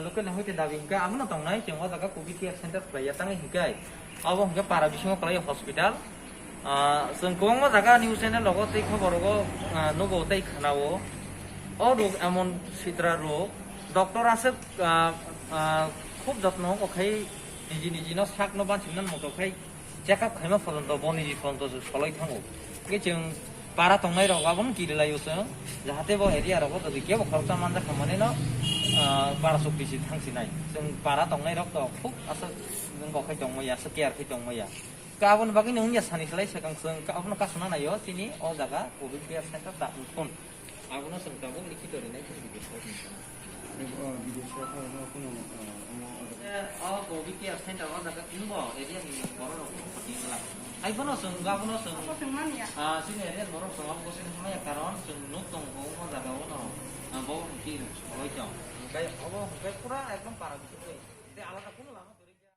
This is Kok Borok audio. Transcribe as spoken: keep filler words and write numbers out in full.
Local ni hoite dabi hingke abono tongnai, chwng o jaga covid care center khlaiya tangwi hingke abo hingke para bisingo khlaiya hospital. Ah, chwng kwbangma jaga news channel rogo tei khobor rogo, ah, nugo tei khnao. O rog emon sitra rog, doctor aswk, ah, ah, khub jotno kok khai niji niji no sak no banchimna moto khai check up khaima photonto bo niji photonto se soloi thango. Hingke chwng para tongnai rok abono kiri laio chwng, jahate bo area rogo tadi kebo khoroksa manjak kha manino, ah, para chukti si thangsinai. Chwng para tongnai rok to khub aswk nwng kok khai tongmaya, aswk care khai tongmaya. Ka aboni bagwi no wngya sani khlai swkang chwng ka-, abono kasuna naio chini o jaga covid care center da phun. Abono chwng tabuk likhito rinai khe video shot ni. Video shot no kuno, ah, omo, eh, o covid care center o jaga tini bo area ni borok rok kho tini la. Ai bono chwng abono chwng, ah, chini area ni borok chwng abo sini hamya karon chwng nuk tong bo o jaga o no, ah, bo ki soloi tong. Hingkai obo hingkai pura ekdom para bisingo. Tei alada kuno lama.